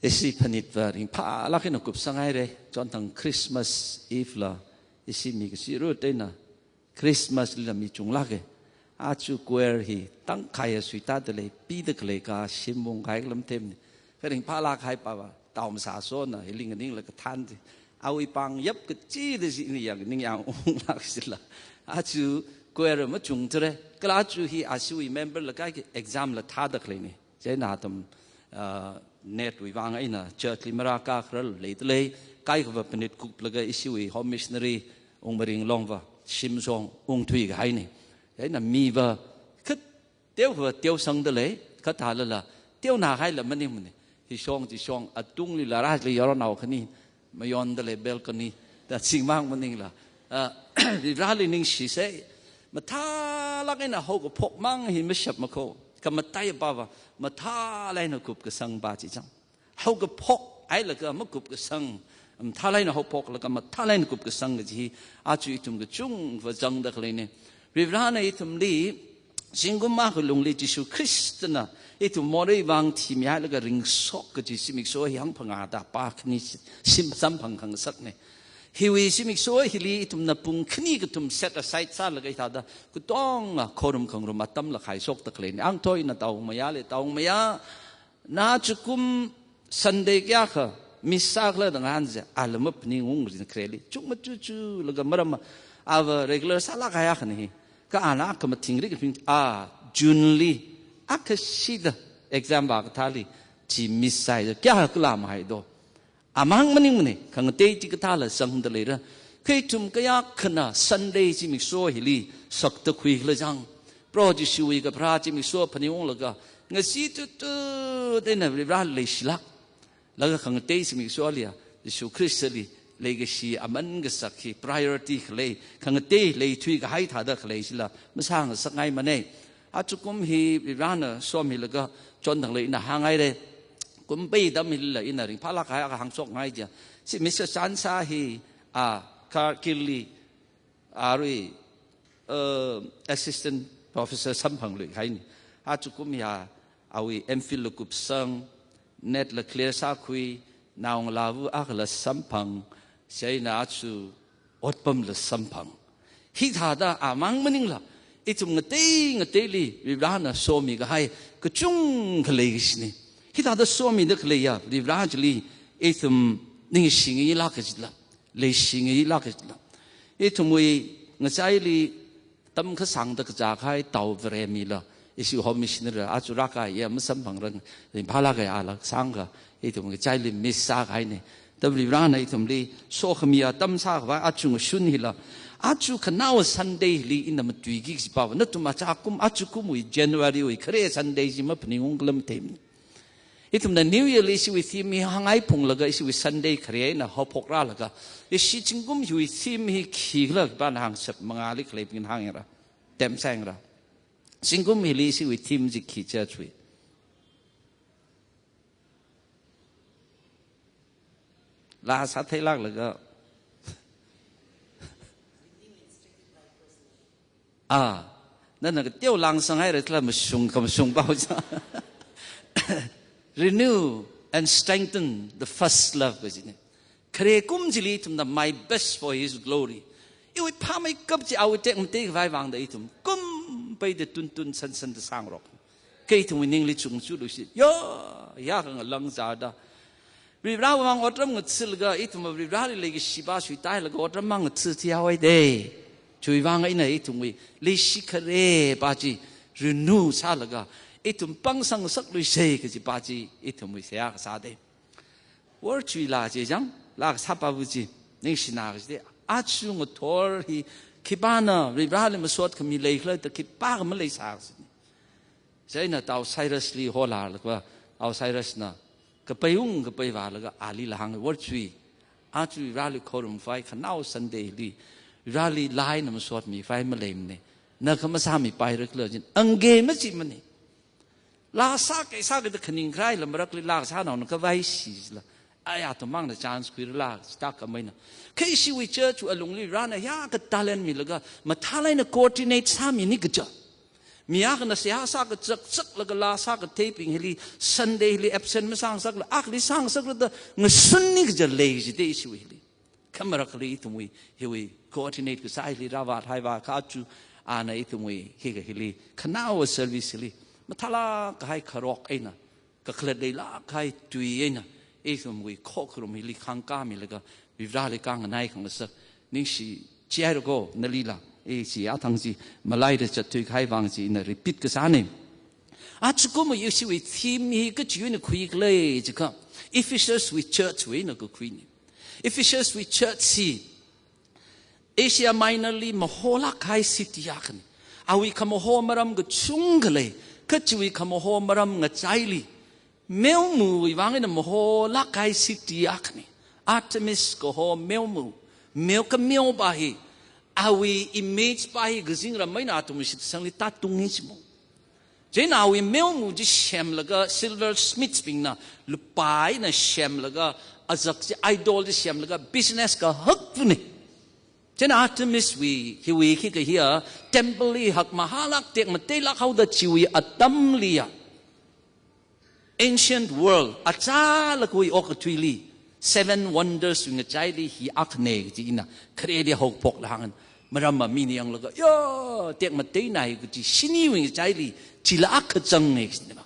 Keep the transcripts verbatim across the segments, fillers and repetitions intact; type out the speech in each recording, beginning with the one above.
Ishi phanitva ringphālāk eina kupsang haira. Chonthang Christmas Eve la ishi mi kachirut eina Christmas lila mi chunglāka. Aja choir hi tangkhai a suitāda lei, pida khalei kha shim ungkahai khala matheimana. Kha ringphālāk kahai pava, tao masāsona, hili nganingla kathānda, awui pāngyap kachida chi ina yang ningyāng unglāk sila. Aja choir machungthura. Kala aja hi ashiwui member la kaikha exam la thāda khaleina. Chieina atam, ah, NET wui vang eina church li marākā kharar leida lei, kaikhava phanit kuplaga ishiwui home missionary Ungmaring Longva shim shong ungthui kahaina. Chieina miva khat teova teosangda lei, kha thālala teonā haila maningmana. Hi shong chi shong, atungli la rāli yaronao khani mayonda lei balcony da chingmang maningla, ah, Vareli ningshisa. Mathālāk eina haokaphok mang hi mashapma kho. Kha matai pava, mathālāk eina kupkasang pa chi chang. Haokaphok hailaga makupkasang, mathālāk eina haophoklaga mathālāk eina kupkasang kaji hi aja ithum kachungva zangda khaleina. Varivarana ithumli zingkum akha lungli Jishu Khristana ithum morei vang thimihailaga ringshok kaji zimiksho hi hangphangā da pā khani shim samphang khangasakna. Hiwui zimiksho hili ithumna pung khani kathum set aside sālaga hithāda katonga khorum khangarum atamla khaishokda khaleina. Angthoina Taungmayali, Taungmaya, na chukum Sunday kayākha miss sākhala da ngahānsa, ala maphaningung rin khareli. Chukmachuchulaga maramva ava regular sālāk kahai akhana hi. Kha ana khamathingrik kaping, a, June li, akhashida exam vākathāli chi miss sāhaida, kayākhala mahaido. Amang maningmana, khangatei chi kathāla zangda leira. Kha ithum kayākhana Sunday zimiksho hili sakta khuikhala chang. Proho Jishuwui kapharā zimiksho phaningunglaga, ngasi tutu eina Vareli leishilāk. Laga khangatei zimiksholiya, Jishu Khristali leikashi aman kasak hi priority khalei, khangatei leithui kahai thāda khalei chila masāngasakngaimana. Aja kum hi Varena somilaga chonthangla ina hānghaira. Kum pei atam hilila ina ringphālāk kahai akha hāngshokngai jiya. Chi Mister Chansa hi, a, Kargil li arui, uh, assistant professor samphangluikahaina. Aja kum hiya awui M Phil la kupsang, NET la clear sākhui, naongalāva akhala samphang, chieina aja otpamla samphang. Hithāda amang maningla, ithum ngatei ngateili Varena somikahai kachungkha leikashina. Hithāda somida khaleiya Vare chili ithum ningshingailāk kajila, leishingailāk kajila. Ithumwui ngachaili tamkasangda kazākahai Tao Varemila, ishi home missionary, aja rākā ya masamphangrang, ringphālāk kahai ala sangkha, ithum ngachaili miss sākahaina. Tabli Varena ithumli sokhami atam sākhavai aja ngashun hila, aja khanao Sunday li ina matuiki kaji pava, nathum aja kum, aja kumwui January wui khare Sunday chi maphaningungkhala matheimana. Ithumna New Year li ishiwui theme hi hāngngai phunglaga ishiwui Sunday khare eina haophokralaga, ishi zingkum hiwui theme hi khikhala khipāna hāngshap, mangāli khaleibingna hāngyāra, temsāyāra. Zingkum hili ishiwui theme chi khi church wui. Laa sātheilāklaga. Ah, nana kateo langsang haira khala mashung, khamashung pao cha. Renew and strengthen the first love kajina. Khare kum chili ithumna my best for his glory. Iwui phāmeikap chi awui tekmatei khavai vangda ithum kum peida tuntun sansanda sāngarok. Kha ithumwui ningli chungchulu shi. Yo, ya khangalang zada. Varewui vang otram ngathālaga, ithum Vareli leikashi pa suitailaga otram mang ngathā thihaowa de. Chiwui vang eina ithumwui leishi khare pa chi renew sālaga, ithum pangsangngasakluisa kaji pa chi ithumwui seihā kasā de. Worchui laa chi chang, laa kasā pava chi ningshina kaji de. Aja ngathor hi khipāna Vareli masot khami leikhala da khipākha maleisā kaji. Chieina Tao Cyrus li holālaga, Tao Cyrus na kapeiung kapeivālaga alila hāng, Worchui, aja Vareli khorumkhavai khanao Sunday li Vareli laa eina masotmikhavai maleimana. Na kha masāmipaira khala jin, angke machimana. Laa sāke sāke da khaningkharai la marakli laa sānaona khavai shila, aya athum mangna chance khuirala, sita kamaina. Kha ishiwui church wui alungli Varena hiyākha talent milaga, mathālāk eina coordinate sāmini kaja. Mi akhana seihā sākazak zaklaga laa sākatheibing hili, Sunday hili absent masāngasakla, akhali sāngasakla da ngasunni kaja lei jida ishiwui hili. Kha marākhali ithumwui, hiwui coordinate kasā hili rāvāthai vākha aja, ana ithumwui, hika hili, khanaowa service hili, mathālāk kahai kharok eina, kakhalat leilāk kahai tui eina, ithumwui khokharum hili khāngkāmilaga, Varivarāli kānganai khangasak, ningshi chihairako, nalila, ishi athang chi, malaida zatthui kahai vang chi, ina repeat kasāna. Ajakumwui ishiwui theme hi kachiwui eina khuikhala jiakha, Ephesus wui church wui eina kakhuina. Ephesus wui church hi, Asia Minor li maholāk kahai city akhana. Awui khamaho maram kachungkha lei, kha chiwui khamaho maram ngachaili, meomuwui vang eina maholāk kahai city akhana. Artemis kaho meomu, meo kameopa hi, awui image pa hi kazingram eina athum shitsangli tātungi jimo. Chieina awui meomu chi semlaga silversmiths bingna lupā eina semlaga azak chi idol chi semlaga business kahakvana. Chieina Artemis wui, hiwui khikha hiya, temple hi hakmahālāk tekmateilāk haoda chiwui atamliya, ancient world, achālakhawui okathuili, seven wonders wui ngachaili hi akhana kaji ina khareli haophokla hānga. Maramva mina yanglaga, ya, tekmateinai kaji shiniwui ngachaili, chila akha zanga kajina.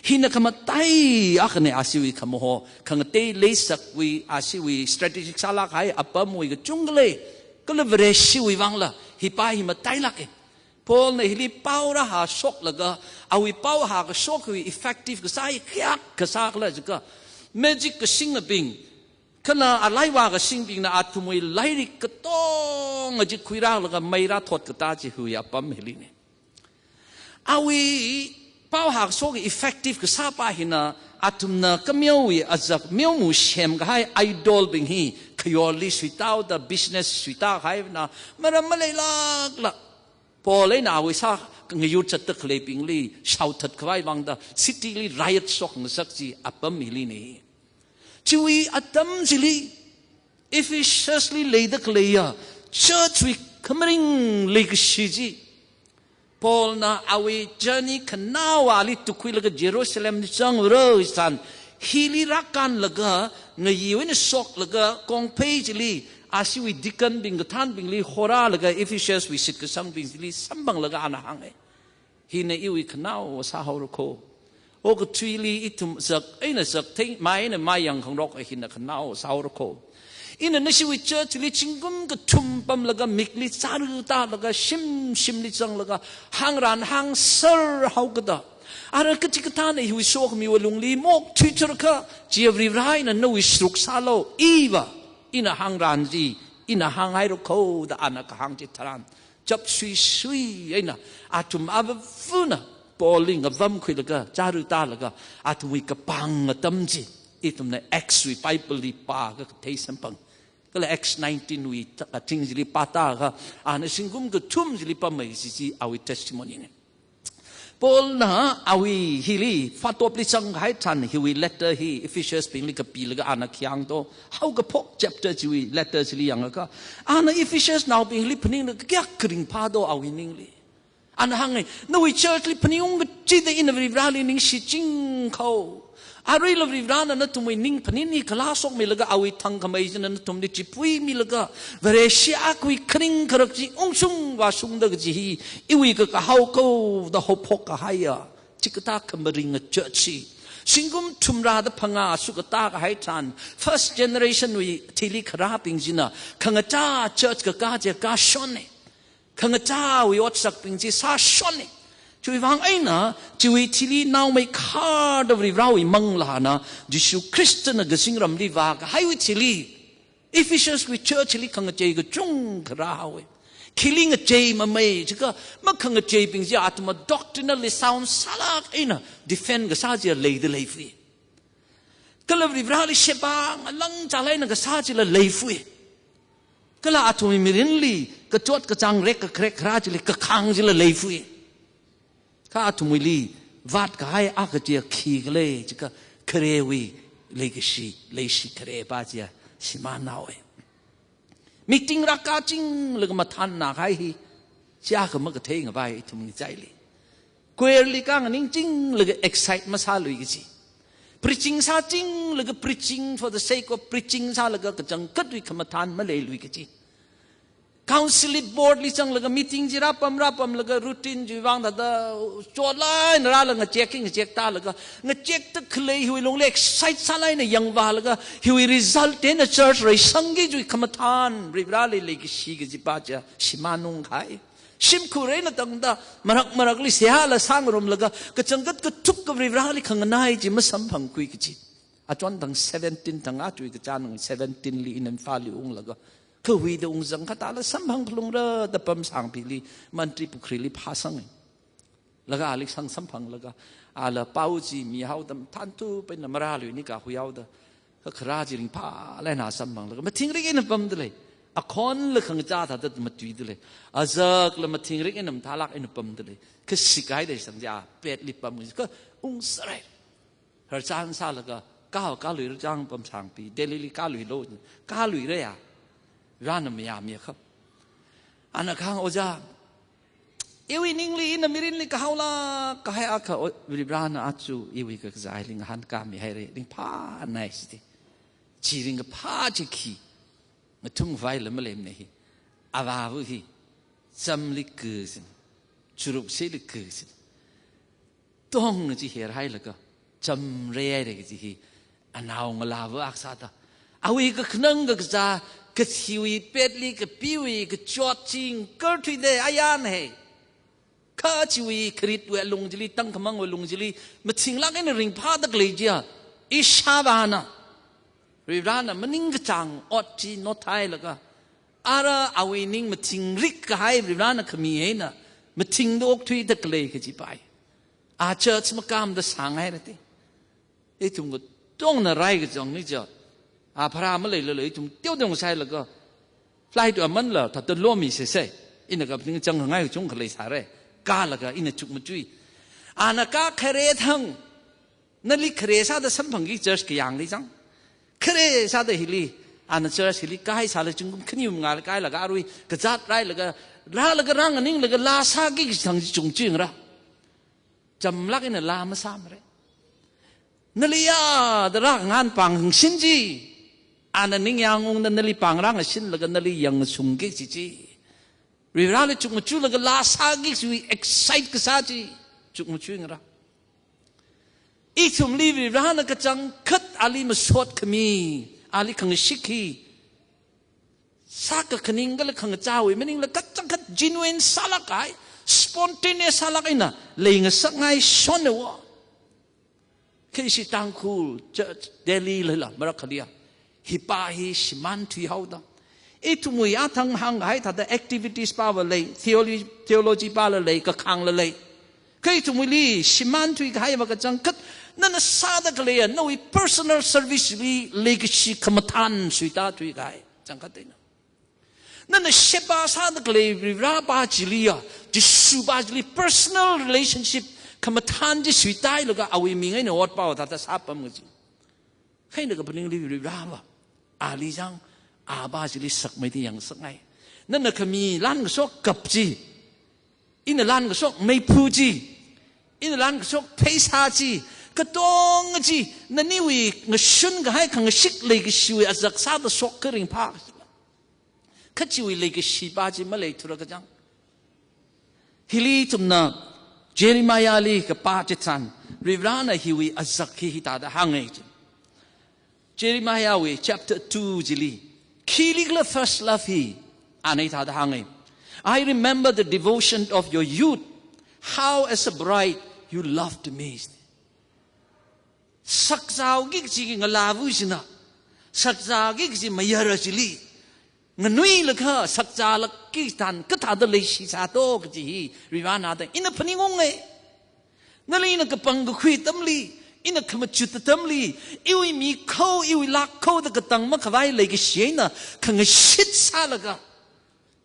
Hina khamatai akhana ashiwui khamaho, khangatei leisakwui, ashiwui strategic sālāk kahai apamwui kachungkha lei, kala Vareshiwui vangla, hi pa hi matailāka. Paulna hili pao rāhāshoklaga, awui pao hākashok hiwui effective kasā hi kayākha sākhala jiakha, magic kasingabing, kala alaiva kasingbingna athumwui lairik katonga chi khuirālaga mei rāthot katā chi hiwui apam hilina. Awui pao hākashok effective kasā pa hina, athumna kameowui azak meomu semkahai idol bing hi khayorli suitāhaoda, business suitā kahaina, maram maleilākla, Paul eina awui sāngayur zatda khaleibingli shaothat khavai vangda, city li riot shokngasak chi apam hilina. Chiwui atam chili, Ephesus li leida khaleiya church wui khamaring leikashi chi, Paulna awui journey khanaowali tukhuilaga Jerusalem li zanghaora san, hili rākānlaga, ngayiwui eina shoklaga, kongphei chili, ashiwui deacon bing kathānbingli horālaga, Ephesus wui shitkasangbing chili samphanglaga ana hānga. Hina iwui khanaowa sāhaorako. Okathuili ithum zak eina zak thei, mai eina mai yangkhangarok hina khanaowa sāhaorako. Ina nashiwui church li zingkum kathum pamlaga mikli chara tālaga shim shimli zanglaga hāngran hāngser haokada. Ara kachikathāna hiwui sokhamiwui lungli mokthui churkha, chiya Varivarā eina nawui sharuk sālu, iva, ina hāngran chi, ina hānghairokoda ana kahāng chitharan chapsuisui eina, athum avavuna Paulli ngavamkhuilaga, chara tālaga, athumwui kapāng atam chi, ithumna Acts wui Bible li pāakha kathei samphang. Kala Acts nineteen wui ta-, ating chili pātāakha, ana zingkum kathum chili pamhai kaji chi awui testimony na. Paulna awui hili, Phatopli zangkahai tharan hiwui letter hi Ephesus bingli kapilaga ana khi hāng to, haokaphok chapter chiwui letter chili yangakha, ana Ephesusnaobingli phaninglaga kayākha ringphā to awui ningli. Ana hānga, nawui church li phaningungkachida ina Varivarāli ningshiching kho. Aruila Varivarāna nathumwui ning phaning hi khalāshokmilaga awui thangkhamei china nathumli chiphuimilaga, Vareshi akhawui kharing kharak chi ungshung vāshungda kaji hi iwui kakahao koda haophok kahaiya chikathā khamaringa church chi. Zingkum thumrada phangā sukatā kahai tharan, first generation wui thili kharābing china khangachā church kakā chi kashonna. Khangachāwui otsakbing chi sāshonna. Chiwui vang eina, chiwui thili naomeikharda Varivarāwui manglāna, Jishu Khristana kazingramli vākahaiwui thili, Ephesus wui church li khangachei kachungkha rāhaowa. Khili ngacheimamei jiakha, makhangacheibing chi athumna doctrinally sound sālāk eina defend kasā chi leida leifui. Kala Varivarāli sheba ngalang chālāk eina kasā chila leifui. Kala athumwui mirinli kachot kachāng rek kakharek kharā chili kakhāng chila leifui. Kha athumwuili vātkahai akha chiya khikhala jiakha kharewui leikashi, leishi kharepā chiya shimānhaowa. Meeting rākāchinglaga mathānna kahai hi, chiakha makathei ngavai ithum ngachaili. Choir li khanganing chinglaga excite masālui kaji. Preaching sāchinglaga preaching for the sake of preaching sālaga kachangkhatwui khamathān maleilui kaji. Council li board li zanglaga meeting chi rāpam rāpamlaga routine chiwui vang thāda chotlāk eina rālaga ngachek hi ngachek tālaga, ngachekda khalei hiwui lungli excite sālāk eina yangvālaga, hiwui result eina church reisangki chiwui khamathān Varivarāli leikashi kajipa chi shimān ungkahai. Shimkhur eina tangda marak marakli seihāla sāngarumlaga, kachangkhat kathuka Varivarāli khanganai chi masamphangkhui kaji. Achon thang seventeen thang, aja kachāng seventeen li ina Imphal li unglaga, khahuida ungzang katāla samphang phalungra da Pamsangphili, Mantripukhri li phāsang. Laga ali sang samphanglaga, ala pao chi mihaoda mathānthup eina marāluini kahuihaoda, kha kharā chi ringphālāk eina samphanglaga, mathingrik eina pamda lei. Akhonla khangachā thāda matuida lei. Azakla mathingrik eina mathālāk eina pamda lei. Kha sikaida shang chi a petli pam, kha ungsarai. Harchan sālaga, ka, kalui rachang Pamsangphi, Delhi li kaluilo, kaluira ya. Rāna mayāmi khap. Ana kahāng, Ojā, iwui ningli ina mirinli kahaolāk kahai akha, o, Varivarāna aja iwui kakazā hili ngahānkāmihaira, ringphānai shiti. Chi ringkaphā chi khi, ngathumvai lam maleimana hi. Avāva hi, chamli kasin, churuk sili kasin. Tong chi herhailaga, chamreihaira kaji hi, anao ngalāva akha sāda. Awui kakhanang kakazā, kathiwui petli kapiwui kachot chi ngakarthuida ayān hai. Kha chiwui kharitwui alung chili, tangkhamangwui alung chili, mathinglāk eina ringphāda khalei chiya, ishāvāna. Varivarāna maningkachāng ot chi nothailaga, ara awui ning mathingrik kahai Varivarāna khami eina, mathingda okthuida khalei kajipai. A church makāmda sāngairati. Ithum katongna rai kachangni cha. A bhara maleilala ithum teoteo sāhailaga, flight amanla thāda lomi sāsai. Ina kaphaning chāngngai kachungkha leisāra. Kālaga ina chukmachui. Ana ka khare thang. Nali khare sāda samphangki church kayāngli zang. Khare sāda hili, ana church hili kāhaisāla zingkum khani mangāli kāhailaga arui kazāt rāhailaga, rālaga rānganinglaga laa sāki kaji thang chi chungchingra. Chamlāk eina laa masāmara. Nali yāda rānganpāng hāngsin chi, ana ningyāng ungda nali pāng rāngasinlaga nali yangshungki kaji chi. Varivarāli chukmachulaga laa sāki kajiwui excite kasā chi chukmachingra. Ithumli Varivarāna kachangkhat ali masot khami, ali khangashik hi, sākakhaning kala khangachāwui maningla kachangkhat genuine sālāk kahai, spontaneous sālāk eina leingasakngai shonnawo. Kha ishi Tangkhul church Delhi lala marakkhaliya, hipa hi shimānthuihaoda. Ithumwui athang hānghai thāda activities pava lei, theology, theology pala lei, kakhangla lei. Kha ithumwuili shimānthui kahaiva kachangkhat, nana sāda khaleiya, nawui personal service li leikashi khamathān suitāthui kahai, changkhat eina. Nana sheba sāda khalei Varivarāpa chiliya, Jishupa chili personal relationship khamathān chi suitāhailaga awui ming eina otpao thāda sāpam kaji. Kha ina kaphaningli Varivarāva, ali zang, apa chili sakmeida yangsakngai. Nana khami lan kashok kap chi, ina lan kashok meiphū chi, ina lan kashok pheisā chi, katonga chi, naniwui ngashun kahai khangashik leikashiwui azak sāda shok kha ringphā. Kha chiwui leikashipa chi maleithura kachang. Hili ithumna Jeremiahli kapā chitharan, Varivarāna hiwui azak hi hithāda hānga chi. Jeremiahwui chapter two chili, khilikhala first love hi, ana hithāda hānga. "I remember the devotion of your youth, how as a bride you loved me." Sakzāki kaji ngalāva china, sakzāki kaji mayara chili nganuilakha sakzālakki tharan kathāda leishi sāto kaji hi Varivarāna da ina phaningunga. Nali ina kapang kakhui atamli, ina khamachut atamli, iwui mikhao, iwui lākhao da katang makhavai leikashi eina khangashit sālaga,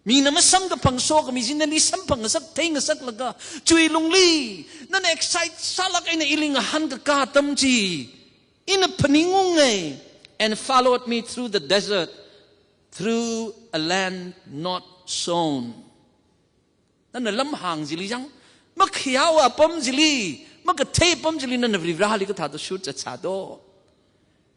mina masamkaphang sokhami chi nali samphang ngasak, thei ngasaklaga, chiwui lungli nana excite sālāk eina ili ngahānkakā atam chi ina phaningunga. "And followed me through the desert, through a land not sown." Nana lamhāng chili zang, Makhayao apam chili, makathei apam chili nana Varivarāli kathāda shurzatsā do?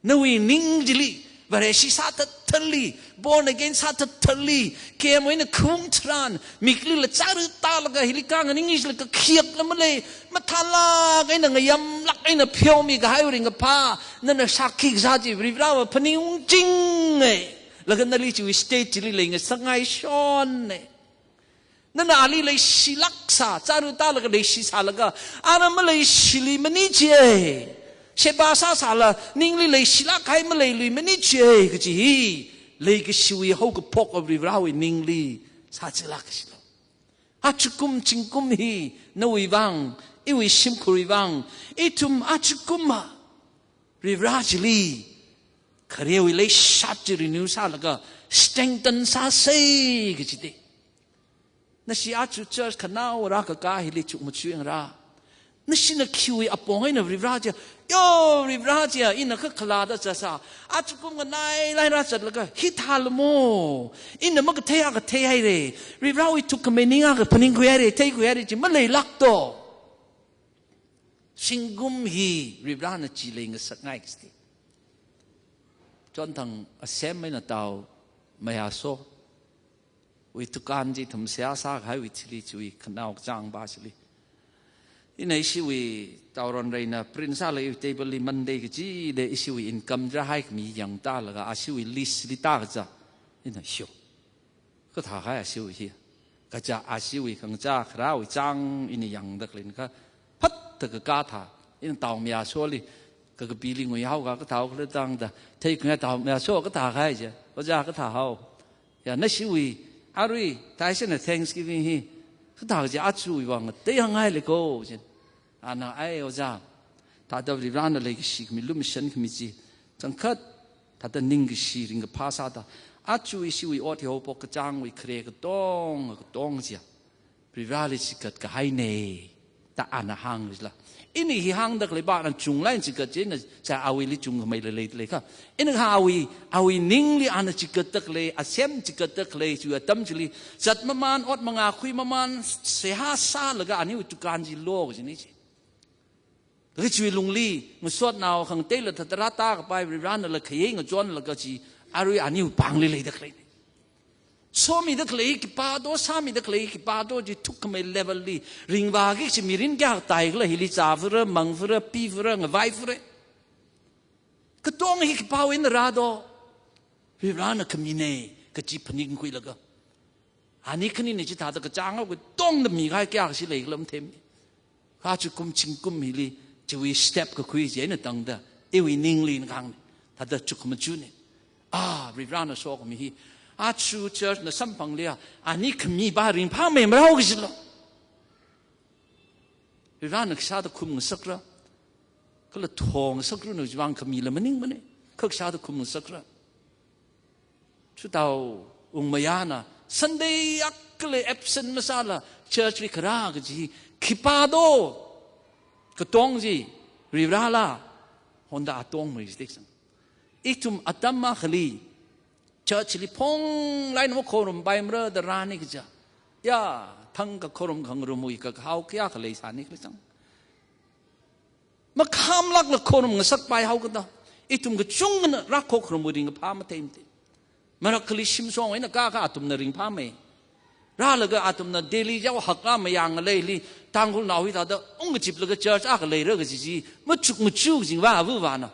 Nawui ning chili, Vareshi sāthathatli, born again sāthathatli, kemwui eina khung tharan, miklila chara tālaga, hili khanganing chila kakhayakla malei, mathālāk eina ngayamlāk eina pheomi kahai ringkaphā, nana shākhi kasā chi Varivarāva phaningungchinga. Laga nali chiwui state chili leingasakngai shonna. Nana ali leishilāk sā, chara tālaga leishi sālaga, ana maleishilui maningchiya. Sheba sāsāla, ningli leishilāk kahai maleilui maningchiya, kaji hi, leikashiwui haokaphok Varivarāwui ningli sāzālāk kashilo. Ajakum zingkum hi, nawui vang, iwui shimkhurwui vang, ithum ajukuma, Varivarā chili, kharewui leishat chi renew sālaga, strengthen sāsei kajite. Nashi aja church khanao rākakā hili chukmajāyang rā. Nashina khiwui apong eina Varivarā chiya, yo Varivarā chiya, ina kakhalatda zatsā. Ajakum khanai laira zatlaga, hithāla mo. Ina makathei akha theihaira. Varivarāwui thukkhamei ning akha phaningkhuihaira, theikhuihaira chi maleilāk do. Zingkum hi Varivarāna chi leingasakngai kasti. Chonthang asem eina tao mayāsho wui dukan chi ithum seihā sākahaiwui thili chiwui khanao kachāng pa chili. Ina ishiwui Taoron Reina print sālaga iwui table li Monday kachili ishiwui income chi rāhaikhami yangtālaga ashiwui list li tākazā. Ina sho. Kathākahai ashiwui hi. Kaja ashiwui khangachā kharāwui chāng ina yangda khaleina kha. Phatta kakā thā. Ina tao mayāsholi. Kakapili nguihaoka kathāhao khala tangda. Theikhuingai tao mayāsho kathākahai je. Ojā kathāhao. Ya nashiwui. Arui. Taishina Thanksgiving hi. Kathā kaja ajawui vang. Teihangngai lei ko je. Ana ai ojā. Thāda Varivarāna leikashi khami lumashan khami chi. Kangkhat. Thāda ningkashi ringkaphā sāda. Aja ishiwui ot hi haophok kachāngwui khare katong, katong chiya. Varivarāli chikat kahaina. Da ana hāng jila. Ina hi hāngda khalei pa ana chunglain chikat china cha awuili chungkhamei lei lei lei kha. Ina kha awui, awui ningli ana chikatda khalei, asem chikatda khalei, chiwui atam chili. Zat maman, ot mangākhui maman, seihā sālaga aniwui dukan chi lo kajina chi. Kha chiwui lungli, ngasotnao khangateila thāda rātā kapai Varivarānala khayei ngachonlaga chi, arui aniwui pāngli leida khalei. Somida khalei khipā do, sāmida khalei khipā do, chi thukkhamei level li, ringvāki kachi mirin kayākha tāikhala hili zāfara, mangfara, pifara, ngavaifara. Katong hi khipāwui eina rā do, Varivarāna khamina, kachi phaningkhuilaga. Ani khanina chithāda kachāng akha tongda mikahai kayākha chi leikhala matheimana. Kha ajakum zingkum hili, chiwui step kakhui chi eina tangda, iwui ningli na khangai, thāda chukmajāyangna. Ah, Varivarāna sokhami hi. Aja church na samphangli a, ani khami pa ringphāmei marao kajilo. Varivarāna kashāda khum ngasakra. Kala thong ngasakra na chiwui vang khamila maningmana. Kha kashāda khum ngasakra. Chutao ungmayana, Sunday akha lei absent masāla, church li kharā kaji, khipā do, katong chi, Varivarāla, honda atongmei chi teksang. Ithum atam akhali, church li phonglaina makhorum paimara da rāni kaja. Ya, thangkha khorum khangarumwui kakhao kayākha leisāni khala chang. Makhamlākla khorum ngasakpaihaokada. Ithum kachungkhana rākhorum ringphā matheimana. Marakhali shimshong eina kakā athumna ringphāmei. Rālaga athumna Delhi yao haklā mayang ngaleili, Tangkhulnao hi thāda ungkachiplaga church akha leira kaji chi, machukmajā jingva avuvana.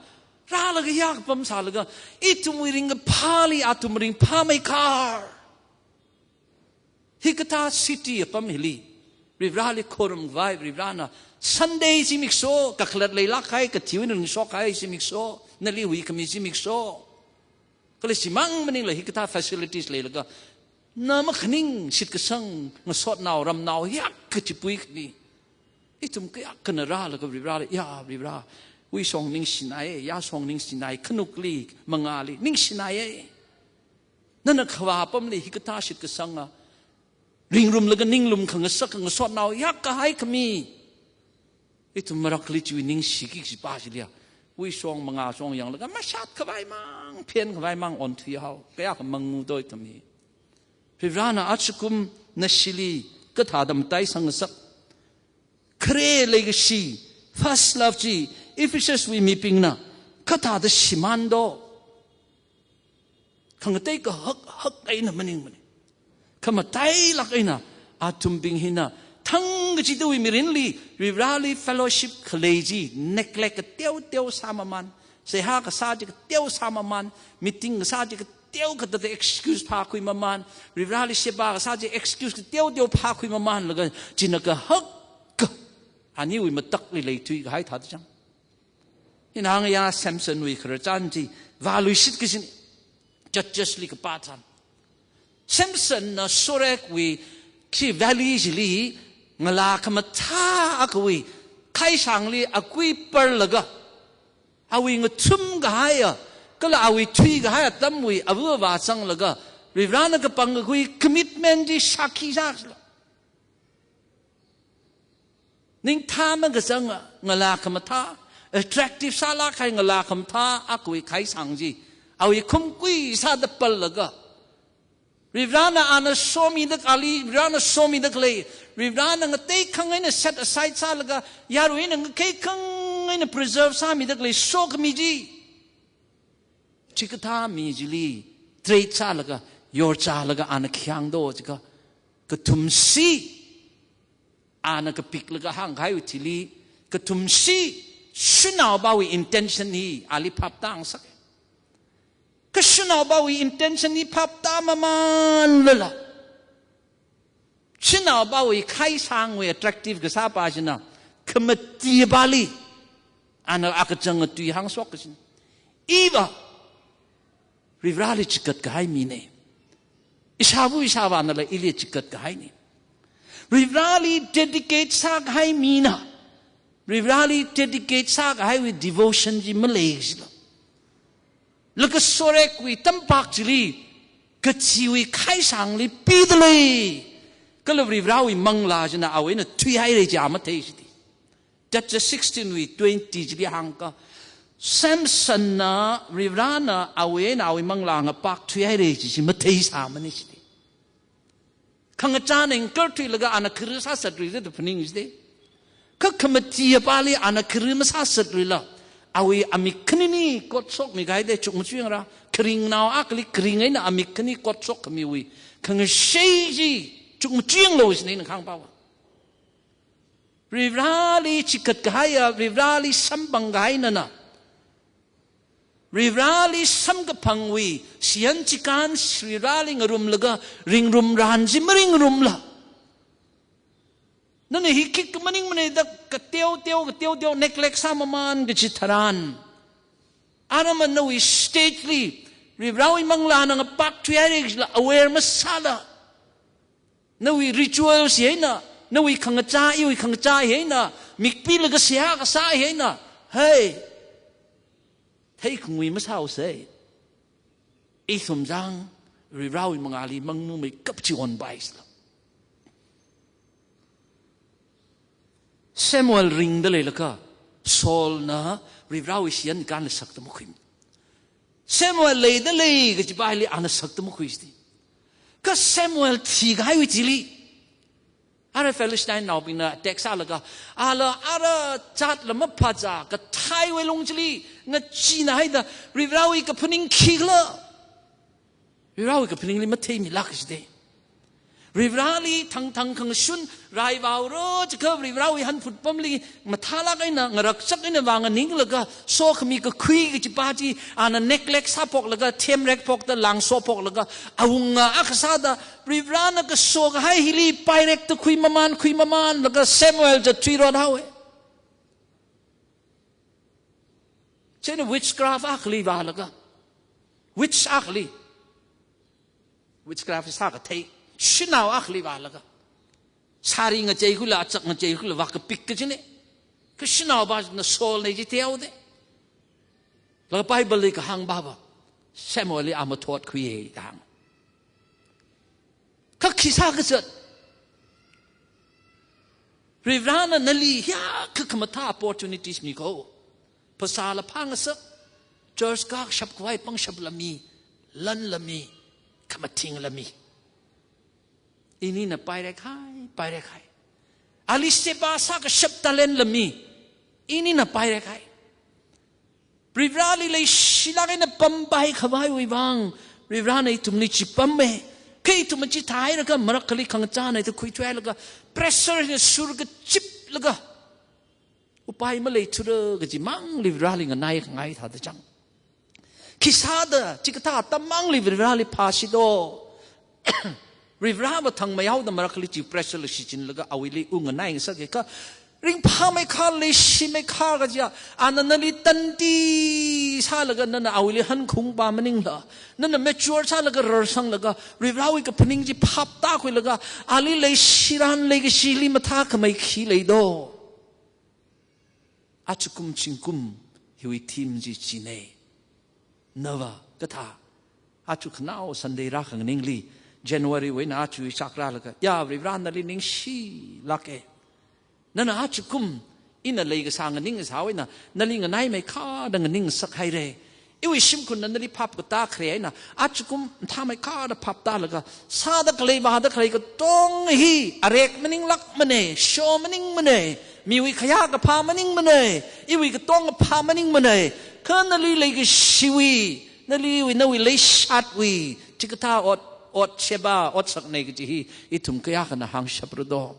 Rālaga yak pamsālaga, ithumwui ringkaphāli athum ringphāmei kar. Hikathā city apam hili, Varivarāli khorum khavai, Varivarāna, Sunday zimiksho, kakhalat leilāk kahai, kathiwui eina ringshok kahai zimiksho, nali huikhami zimiksho. Kala chimang maningla hikathā facilities leilaga, na makhaning shitkasang, ngasotnao, ramnao, yak kachipui khani. Ithum kayākhana rālaga Varivarāli, ya Varivarā, wuishong ningshinaiya, yāshong ningshinai, khanukli, mangāli, ningshinaiya. Nana khavā apamli hikathā shitkasanga, ringrumlaga ninglum khangasak khangasotnao yakkahai khami. Ithum marakhali chiwui ningshiki kachi pa chiliya. Wuishong mangāshong yanglaga mashat khavaimang, phen khavaimang onthuihao. Kayākha mangu do ithum hi. Varivarāna ajakum nashili kathāda mataisang ngasak. Khare leikashi, first love chi, Ephesus wui mibingna kathāda shimān do? Khangatei kahak hak eina maningmana. Khamatailāk eina athumbing hina thangkachidawui mirinli Varivarāli fellowship khalei chi neglect kateo teo sāmamān, seihā kasā chi kateo sāmamān, meeting kasā chi kateo kathāda excuse phākhuimamān, Varivarāli sheba kasā chi excuse kateo teo phākhuimamānlaga china kahak ka, aniwui matakli leithui kahai thāda chang. Ina hānga ya Samson wui khararchan chi vāluishit kajina. Judges li kapā tharan Samson na Sorek wui chi valley chili ngalā khamathā akhawui khaishangli akui parlaga, awui ngathum kahaiya kala awui thuikahai atamwui ava avā zanglaga Varivarāna kapangkakhui commitment chi shākhi sāsāla. Ningthā makazanga ngalā khamathā, attractive sālāk kahai ngalā khamathā akhawui khaishang chi awui khumkui sāda parlaga, Varivarāna ana somida khalei, Varivarāna somida khalei, Varivarāna ngateikhangai eina set aside sālaga, yaruina ngakeikhangai eina preserve sāmida khalei sokhami chi, chikathā mi chili trade sālaga, yorchālaga ana khi hāng do jiakha, kathumshi ana kapiklaga hāngkahaiwui thili, kathumshi shanaopawui intention hi ali phap tāngasak. Kha shanaopawui intention hi phap tāmamānlala, shanaopawui khaishangwui attractive kasāpa china khamatipali ana akachanga tui hāngshok kajina. Iva Varivarāli chikat kahai mina. Ishāva ishāvānala ili chikat kahaina. Varivarāli dedicate sākahai mina Varivarāli dedicate sākahaiwui devotion chi maleisāla, laga Sorekwui tampak chili kachiwui khaishangli pidalei, kala Varivarāwui manglā china awui eina thuihaira chi a matheisāda. Judges sixteen wui twenty chili hāngakha, Samsonna Varivarāna awui eina awui manglā ngapak thuihaira chi chi matheisāmana sāda. Khangachāna ngakarthuilaga ana khara sāsātri da phaningsāda. Kha khamatipali ana khara masāsātrila, awui amik khanini kotshokmi kahaida chukmajāngra. Kharingnao akhali kharing eina amik khani kotshok khamiwui khangashei chi chukmajānglu sāda ina kahāngpava. Varivarāli chikat kahaiya, Varivarāli samphang kahainana, Varivarāli samkaphangwui shiyan chikān Varivarāli ngarumlaga ringrumran chi maringrumla, nana hi khikha maningmana da kateoteo kateoteo neglect sāmamān kachi tharan, arama nawui state li Varivarāwui manglāna ngapak thuihaira kajila aware masāla, nawui rituals hi eina, nawui khangachā, iwui khangachā hi eina, mikpilaga seihā kasā hi eina, hei, theikhanguimasāhaosa. Ithum chang Varivarāwui mangāli mangnumeikap chi onpaisāla. Samuel ringda leilakha, Saulna Varivarāwui shiyan khanla sakta makhui. Samuel leidalei kajipa hili ana sakta makhuisāda. Kha Samuel thikahaiwui thili, ara Philistine naobingna attack sālaga, ala ara jatla maphāzā kathaiwui lung chili ngacheenāhaida, Varivarāwui kaphaning khikhala, Varivarāwui kaphaningli matheimilāka sāda. Varivarāli thangthang khangashun raivaora jiakha Varivarāwui hanphut pamli mathālāk eina, ngaraksak eina vānganinglaga, sokhami kakhui kajipa chi ana neglect sāphoklaga, themrekphokta lāngsophok laga, awunga akha sāda, Varivarāna kaso kahai hili pairekta khuimamān, khuimamānlaga Samuel zathui rothaowa. Chieina witchcraft akhali vālaga, witch akhali, witchcraft sākathei shanao akhali vālaga, sari ngacheikhala, achak ngacheikhala vākapik kajina. Kha shanaopana Saulna chi theoda. Laga Bible li kahāngpava, Samuelli a mathotkhuiya da hānga. Kha khi sākazat? Varivarāna nali hiyākha khamathā opportunities mikho. Phasāla phāngasak, church kākashap khavai pangshapla mi, lanla mi, khamathingla mi. Inina pairekhai, pairekhai. Ali seba sākashap talent la mi. Inina paira kahai. Varivarali leishilāk eina pampai khavaiwui vang, Varivarana ithumli chi pamme. Kha ithum chi thāhailaga, marakhali khangachāna ithum khuithuihailaga, pressure hina surkachiplaga, upai maleithura kaji mangli Varivarali nganai khangai thāda chang. Khisāda chikathā atam mangli Varivarali phāsi do. Varivarava thangmeihaoda marakhali chi pressure la shichinlaga awuili ungnganai ngasakki kha, ringphāmeikha, leishimeikha kajiya, ana nali tandi sālaga nana awuili hankhung pā maningla, nana mature sālaga rarsanglaga, Varivarawui kaphaning chi phaptākhuilaga, ali leishiran leikashili mathākhamei khi lei do. Ajakum zingkum hiwui theme chi chine. Nava kathā, aja khanao Sunday rākhanganingli, January wui eina aja chāk rālaga, ya, Varivara nali ningshilāke. Nana ajakum ina leikasā nganingsāwui eina, nali nganaimeikha da nganingsak haire. Iwui shimkhurna nali phap katā khare eina, ajakum mathāmeikha da phaptālaga, sāda khalei vāda khalei katonga hi arek maninglākmane, sho maningmane, miwui khayā kaphā maningmane, iwui katonga phā maningmane, kha nali leikashiwui, naliwui, nawui leishatwui chikathā ot, ot seba, ot sakne kaji hi ithum kayākhana hāngshapra do.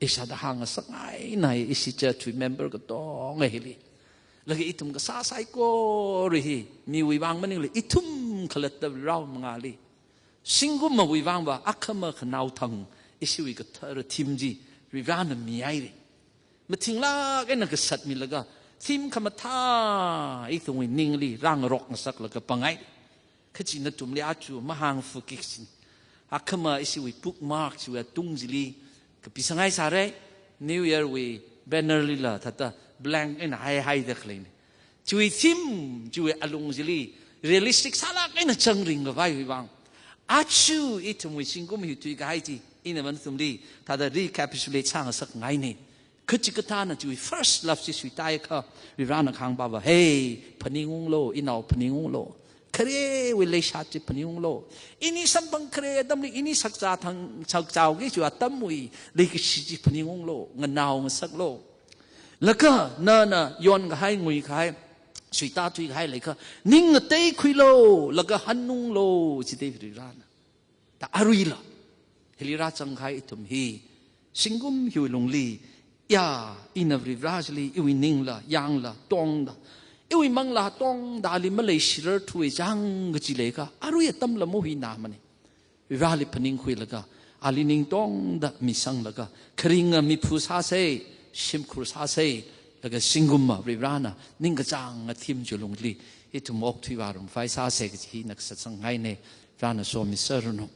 Ishāda hāngngasak ngainai, ishi church wui member katonga hili. Laga ithum kasā saikora hi, miwui vang maningla ithum khalatta rao mangāli. Zingkummawui vangva akhama khanao thang, ishiwui kathara theme chi Varivarana mihaire. Mathinglāk eina kasat milaga, theme khamathā ithumwui ningli rāngarok ngasaklaga pangai. Kha chi nathumli aja mahāngfukik sin. Akhama ishiwui bookmark chiwui atung chili kapisanghai sāre, New Year wui banner lila thāda blank eina haihaida khaleine. Chiwui theme, chiwui alung chili realistic sālāk eina changring khavaiwui vang, aja ithumwui zingkum hi thuikahai chi, ina nathumli thāda recapitulate sāngasak ngaine. Kha chikathāna chiwui first love chi suitāi kha, Varivarana kahāngpava, hey, phaningunglo, inao phaningunglo. Kharewui leishat chi phaningunglo. Ini samphang khare atamli, ini sakcha thang, sakchaoki chiwui atamwui leikashi chi phaningunglo, nganao ngasaklo. Laga nana yonkahai, nguikahai, suitā thuikahai leikha, ning ngateikhuilo, laga hanunglo, chide Varivarana. Da aruila, hili rāzangkahai ithum hi, zingkum hiwui lungli, ya, ina Varivara chili iwui ningla yangla tongda, iwui manglā tongda ali maleishirarthuwui chang kaji leikha, arui atamla mahuinamane. Varivarali phaningkhuilaga, ali ning tongda misanglaga, kharinga miphu sāse, shimkhur sāse, laga zingkumma Varivarana ningkachānga theme chi lungli ithum okthui vārum phai sāse kaji hi ina kasāsang ngaine. Varivarana somi sāranu.